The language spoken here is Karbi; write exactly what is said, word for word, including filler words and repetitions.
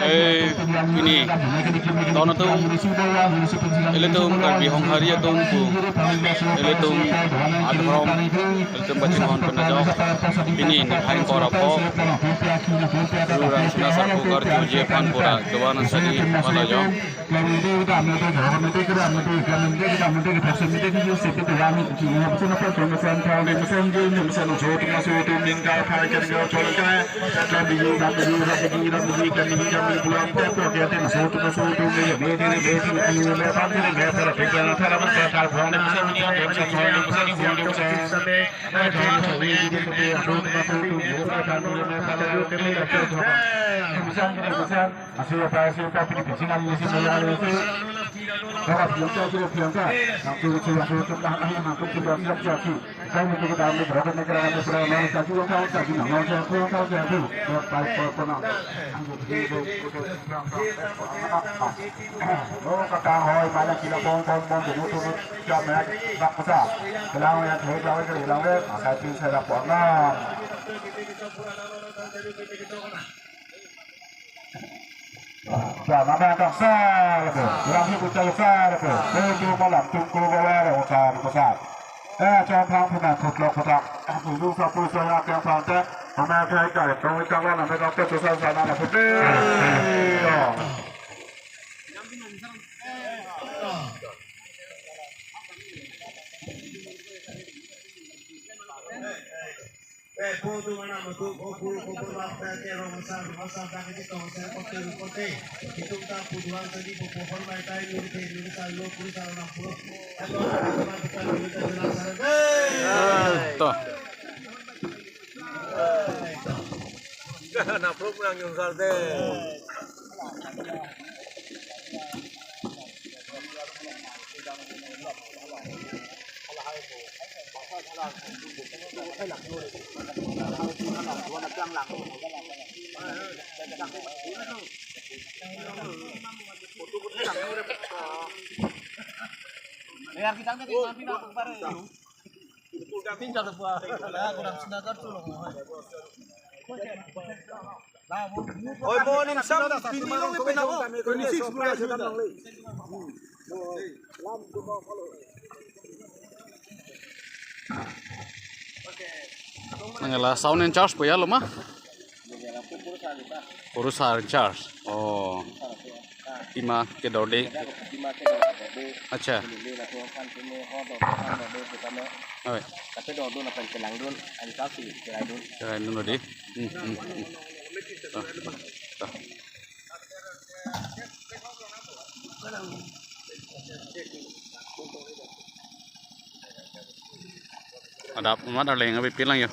Eh, pini, ton atum, ilitum Karbi Honghari atum pu, ilitum adhorom, ilitum pachinghon pen ajok, pini niphai ingkoi ra pho, Guru Ramsina Sarpo karjuji aphan pura kevan asadi pala jong. Sa, mama tang sa, lebe. Orang hidup saya sa, lebe. Itu malam tunggu bawa, utar besar. Eh, Chomphang puna kutlok kutak. Ibu sapu saya keng pangte. Mama saya kai, kau ikan lah, namanya kau tu sa, sa, nama putih. To. Na pro pulang yung salte. Oi, mo ning sam pini long pe na o. Nangla sound in charge po ya lo ma? Purusar in charge. Oh. Pima kedorde. Acha. Oi. Tapi dodun apa yang kelang dun, aja kasi kelang dun. Kelang dun dodi. Hmm, hmm, hmm. Toh, toh. Adap amat arleng abi pilang yo.